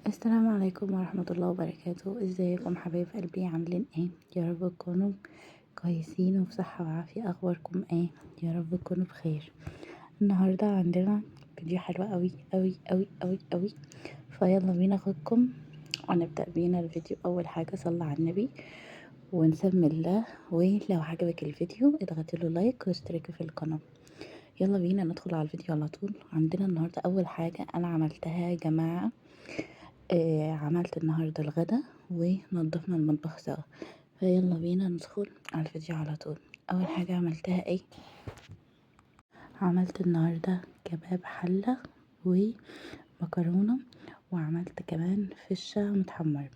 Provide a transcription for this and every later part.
السلام عليكم ورحمة الله وبركاته. ازيكم حبايب قلبي؟ عاملين ايه؟ يا رب تكونوا كويسين وبصحة وعافية. اخباركم ايه؟ يا رب تكونوا بخير. النهاردة عندنا فيديو حلو قوي قوي قوي قوي قوي، فيلا بينا اخدكم ونبدأ بينا الفيديو. اول حاجة صلى على النبي ونسمي الله، ولو عجبك الفيديو اضغطي له لايك واشتركي في القناة. يلا بينا ندخل على الفيديو على طول. عندنا النهاردة اول حاجة انا عملتها يا جماعة، عملت النهاردة الغدا ونظفنا المطبخ سوا، فيلا بينا ندخل على الفيديو على طول. اول حاجة عملتها ايه؟ عملت النهاردة كباب حلة ومكرونة، وعملت كمان فشة متحمرة.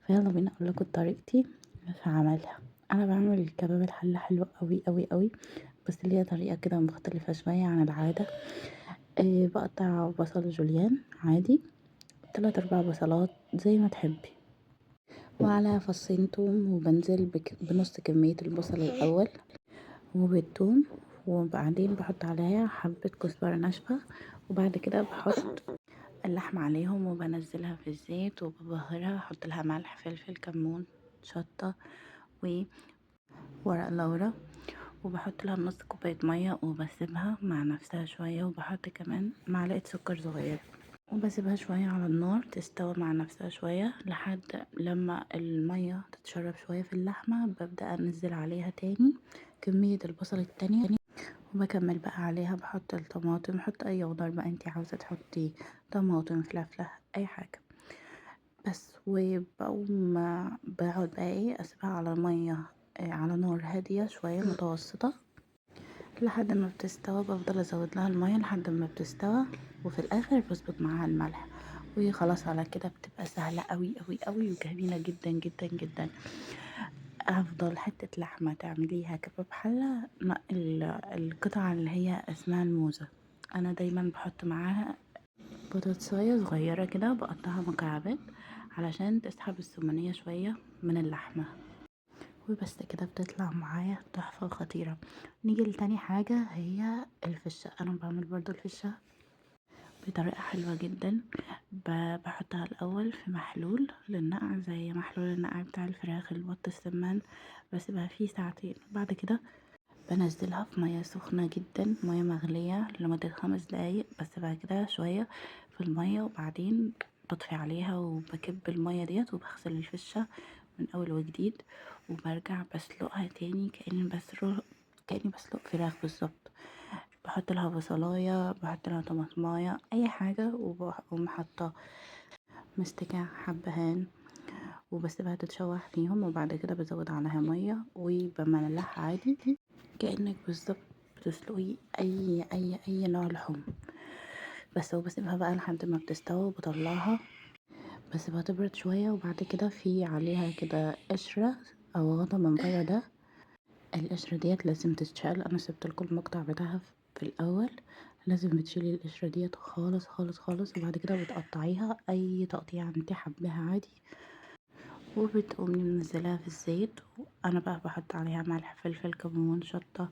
فيلا بينا اقول لكم طريقتي في عملها. انا بعمل الكباب الحلة حلو قوي قوي قوي، بس ليها طريقة كده مختلفة شوية عن العادة. بقطع بصل جوليان عادي، 3-4 بصلات زي ما تحبي، وعلى فصين توم، وبنزل بنص كمية البصل الأول وبالتوم، وبعدين بحط عليها حبة كزبرة ناشفة، وبعد كده بحط اللحمة عليهم وبنزلها في الزيت وببهرها، احط لها ملح فلفل كمون شطة وورق لورا، وبحط لها نص كوباية مية وبسيبها مع نفسها شوية، وبحط كمان معلقة سكر صغيرة وبسيبها شوية على النار تستوى مع نفسها شوية لحد لما المية تتشرب شوية في اللحمة. ببدأ انزل عليها تاني كمية البصل التانية وبكمل بقى عليها، بحط الطماطم، بحط اي خضار بقى انتي عاوزة تحطي، طماطم فلفلة اي حاجة بس. وبقوم بقعد بقى اسيبها على المية، على نار هادية شوية متوسطة لحد ما بتستوى. بفضل ازود لها المية لحد ما بتستوى، وفي الاخر بظبط معاها الملح وخلاص. على كده بتبقى سهلة قوي قوي قوي وجميلة جدا جدا جدا. افضل حتة لحمة تعمليها كباب حلة القطعة اللي هي اسمها الموزة. انا دايما بحط معاها بطاطساية صغيرة كده بقطعها مكعبات علشان تسحب السمنية شوية من اللحمة، وبس كده بتطلع معايا تحفة وخطيرة. نيجي لتاني حاجة هي الفشة. انا بعمل برضو الفشة بطريقة حلوة جدا. بحطها الاول في محلول للنقع زي محلول النقع بتاع الفراخ البط السمان، بسيبها فيه ساعتين. بعد كده بنزلها في مية سخنة جدا، مية مغلية لمدة 5 دقايق، بسيبها كده شوية في المية، وبعدين بطفي عليها وبكب المية ديت وبغسل الفشة من اول وجديد، وبرجع بسلقها تاني كأني بسلق فراخ بالظبط. بحط لها بصلاية، بحط لها طماطماية، اي حاجة، وبقوم حاطة مستكة حبهان، وبسيبها تتشوح فيهم، وبعد كده بزود عليها مية وبملحها عادي كأنك بالظبط بتسلقي اي نوع لحوم بس. وبسيبها بقى لحد ما بتستوي وبطلعها، بسيبها تبرد شوية، وبعد كده في عليها كده قشرة او غطا من بره. ده القشرة ديت لازم تتشال، انا سبت لكم المقطع بتاعها في الاول. لازم بتشيلي القشرة ديت خالص خالص خالص، وبعد كده بتقطعيها اي تقطيع انت حباها عادي، وبتقومي منزلاها في الزيت. انا بقى بحط عليها ملح فلفل كمون شطة،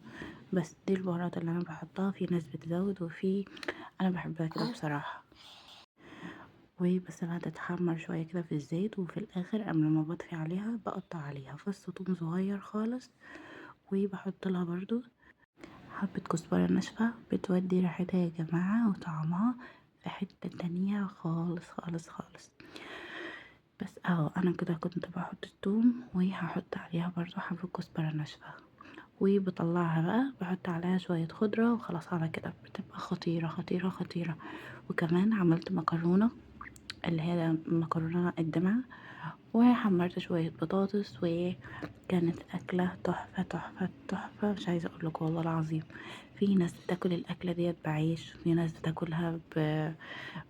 بس دي البهارات اللي انا بحطها. في ناس بتزود وفي انا بحبها كده بصراحة. وبسيبها تتحمر شوية كده في الزيت، وفي الاخر قبل ما بطفي عليها بقطع عليها فص ثوم صغير خالص، وبحط لها برضو حبة كزبرة ناشفة بتودي ريحتها يا جماعة وطعمها في حتة تانية خالص خالص خالص. بس اهو انا كده كنت بحط الثوم، وهحط عليها برضو حبة كزبرة ناشفة، وبطلعها بقى بحط عليها شوية خضرة، وخلاص على كده بتبقى خطيرة خطيرة خطيرة. وكمان عملت مكرونة اللي هي مكرونة الدمعة، وحمرت شوية بطاطس، وكانت أكلة تحفة تحفة تحفة، مش عايزة أقول لكم والله العظيم. في ناس بتاكل الأكلة ديت بعيش، في ناس بتاكلها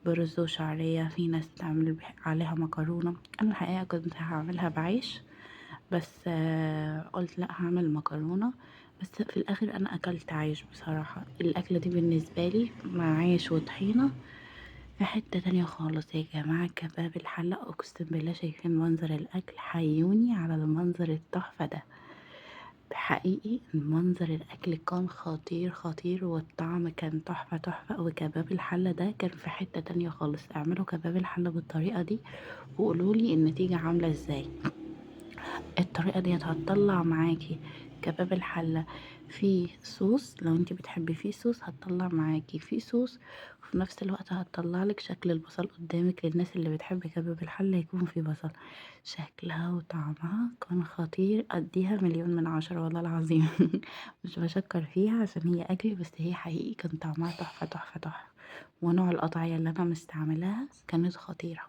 برز وشعرية، في ناس بتعمل عليها مكرونة. أنا الحقيقة كنت هعملها بعيش، بس قلت لا هعمل مكرونة، بس في الآخر أنا أكلت عيش بصراحة. الأكلة دي بالنسبة لي مع عيش وطحينة في حتة تانية خالص يا جماعة. كباب الحلة اقسم بالله شايفين منظر الاكل، حيوني على المنظر التحفة ده. حقيقي منظر الاكل كان خطير خطير، والطعم كان تحفة تحفة. وكباب الحلة ده كان في حتة تانية خالص. اعملوا كباب الحلة بالطريقة دي وقولولي النتيجة عاملة ازاي. الطريقة دي هتطلع معاكي كباب الحلة فيه صوص، لو انتي بتحبي فيه صوص هتطلع معاكي فيه صوص، وفي نفس الوقت هتطلع لك شكل البصل قدامك. للناس اللي بتحب كباب الحلة يكون فيه بصل، شكلها وطعمها كان خطير. اديها 1,000,000 من 10 والله العظيم. مش بشكر فيها عشان هي اكل، بس هي حقيقي كان طعمها تحفة تحفة تحفة، ونوع القطعية اللي انا مستعملاها كانت خطيرة.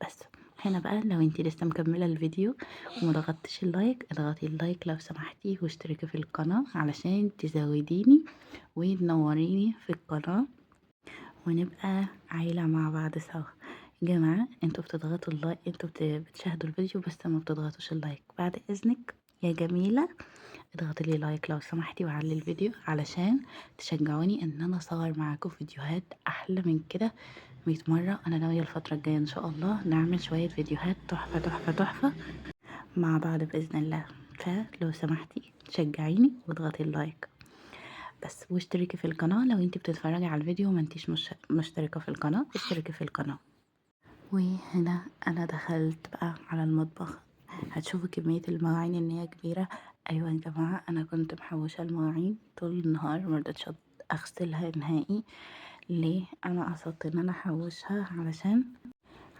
بس هنا بقى لو انتي لسه مكملة الفيديو وما ضغطتش ال like، اضغطي ال like لو سمحتي، واشتركي في القناة علشان تزوديني وتنوريني في القناة، ونبقى عيلة مع بعض سوا. يا جماعة انتوا بتضغطوا ال like، انتوا بتشاهدوا الفيديو بس ما بتضغطوش ال like. بعد اذنك يا جميلة اضغطي لي like لو سمحتي، وعلي الفيديو علشان تشجعوني ان انا اصور معاكم فيديوهات احلى من كده 100 مرة. انا ناوية الفترة الجاية ان شاء الله نعمل شوية فيديوهات تحفة تحفة تحفة مع بعض بإذن الله، فلو سمحتي تشجعيني واضغطي ال like بس، واشتركي في القناة لو انتي بتتفرجي على الفيديو وما انتيش مشتركة في القناة، اشتركي في القناة. وهنا انا دخلت بقى على المطبخ، هتشوفوا كمية المواعين ان هي كبيرة. ايوه يا جماعة انا كنت محوشة المواعين طول النهار، ما رضيتش اغسلها نهائي. ليه؟ انا قصدت ان انا احوشها علشان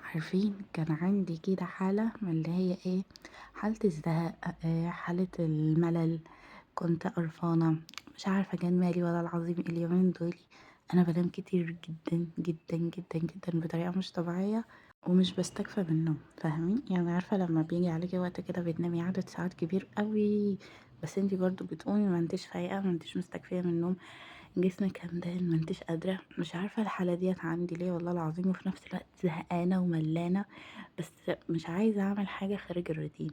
عارفين كان عندي كده حالة من اللي هي ايه، حالة الزهق، حالة الملل، كنت قرفانة مش عارفة كان مالي ولا العظيم. اليومين دول انا بنام كتير جدا جدا جدا جدا بطريقة مش طبيعية، ومش بستكفى بالنوم، فاهمين؟ عارفة لما بيجي عليكي وقت كده بتنامي عدد ساعات كبير قوي، بس انتي برضو بتقومي ما انتش فايقة، ما انتش مستكفية من النوم، جسمك همدان، ما انتش قادرة. مش عارفة الحالة ديت عندي ليه والله العظيم. وفي نفس الوقت زهقانة وملانة، بس مش عايزة اعمل حاجة خارج الروتين،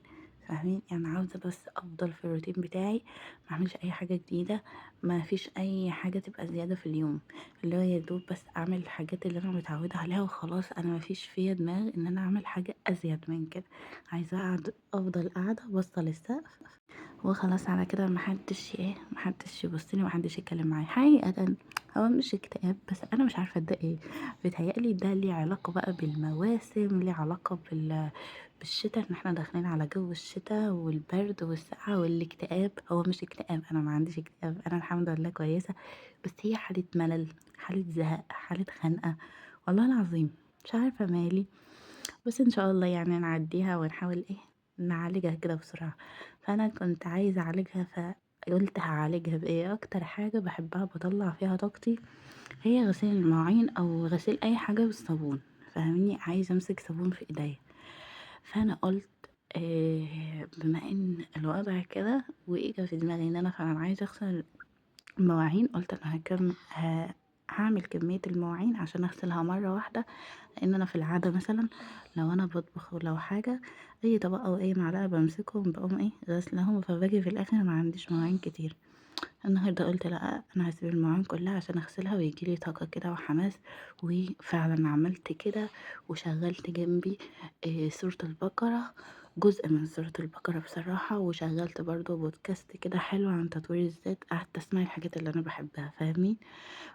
فاهمين؟ عاوزة بس افضل في الروتين بتاعي، ما اعملش اي حاجة جديدة، ما فيش اي حاجة تبقى زيادة في اليوم، اللي هو يا دوب بس اعمل الحاجات اللي انا متعودة عليها وخلاص. انا ما فيش فيا دماغ ان انا اعمل حاجة ازيد من كده، عايزة افضل قاعدة باصة للسقف وخلاص على كده، محدش يبصني ومحدش يتكلم معايا. حقيقة هو مش اكتئاب، بس انا مش عارفة ده ايه. بيتهيألي ده ليه علاقة بقى بالمواسم، ليه علاقة بالشتاء، ان احنا داخلين على جو الشتاء والبرد والسقعة والاكتئاب. هو مش اكتئاب، انا ما عنديش اكتئاب، انا الحمد لله كويسة، بس هي حالة ملل، حالة زهق، حالة خنقة والله العظيم، مش عارفة مالي، بس ان شاء الله نعديها ونحاول نعالجها كده بسرعة. فانا كنت عايزة اعالجها، فقلت هعالجها بايه؟ اكتر حاجة بحبها بطلع فيها طاقتي هي غسيل المواعين او غسيل اي حاجة بالصابون، فاهميني؟ عايزة امسك صابون في ايديا. فانا قلت بما ان الوضع كده واجا في دماغي ان انا فعلا عايزة اغسل المواعين، قلت انا هعمل كمية المواعين عشان اغسلها مرة واحدة، لان انا في العادة مثلا لو انا بطبخ ولو حاجة اي طبق او اي معلقة بمسكهم بقوم غسلهم، فباجي في الاخر ما عنديش مواعين كتير. النهارده قلت لا، انا هسيب المواعين كلها عشان اغسلها ويجيلي طاقة كده وحماس. وفعلا عملت كده، وشغلت جنبي سورة البقرة، جزء من سورة البقرة بصراحة، وشغلت برضو بودكاست كده حلو عن تطوير الذات، قعدت اسمع الحاجات اللي انا بحبها، فاهمين؟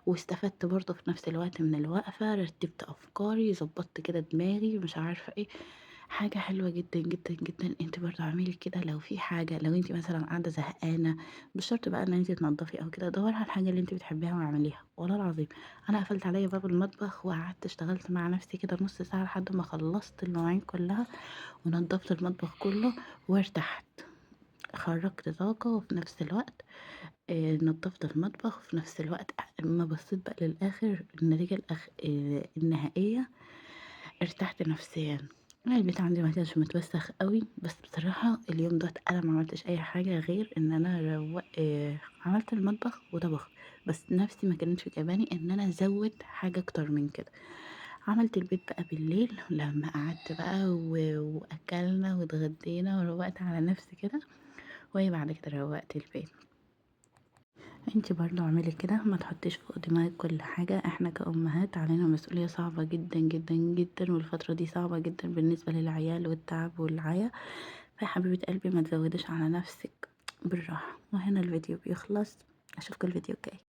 واستفدت برضو في نفس الوقت من الوقفة، رتبت افكاري، ظبطت كده دماغي، مش عارفة ايه. حاجة حلوة جدا جدا جدا. انت برضو اعملي كده لو في حاجة، لو انت مثلا قاعدة زهقانة، مش شرط بقى ان انت تنظفي او كده، دوري على الحاجة اللي انت بتحبيها واعمليها. والله العظيم انا قفلت عليا باب المطبخ وقعدت اشتغلت مع نفسي كده نص ساعة لحد ما خلصت المواعين كلها ونظفت المطبخ كله وارتحت، خرجت طاقة، وفي نفس الوقت نظفت المطبخ، وفي نفس الوقت اما بصيت بقى للآخر النتيجة النهائية ارتحت نفسيا. أنا البيت عندي ما كانش متوسخ قوي، بس بصراحة اليوم ده أنا ما عملتش أي حاجة غير إن أنا عملت المطبخ وطبخت، بس نفسي ما كانتش جايباني إن أنا أزود حاجة أكتر من كده. عملت البيت بقى بالليل لما قعدت بقى وأكلنا واتغدينا وروقت على نفسي كده، وهي بعد كده روقت البيت. انتي برضو اعملي كده، ما تحطيش فوق دماغك كل حاجة. احنا كأمهات علينا مسؤولية صعبة جدا جدا جدا، والفترة دي صعبة جدا بالنسبة للعيال والتعب والعيا. فحبيبة قلبي ما تزوديش على نفسك، بالراحة. وهنا الفيديو بيخلص، اشوفكم الفيديو الجاي.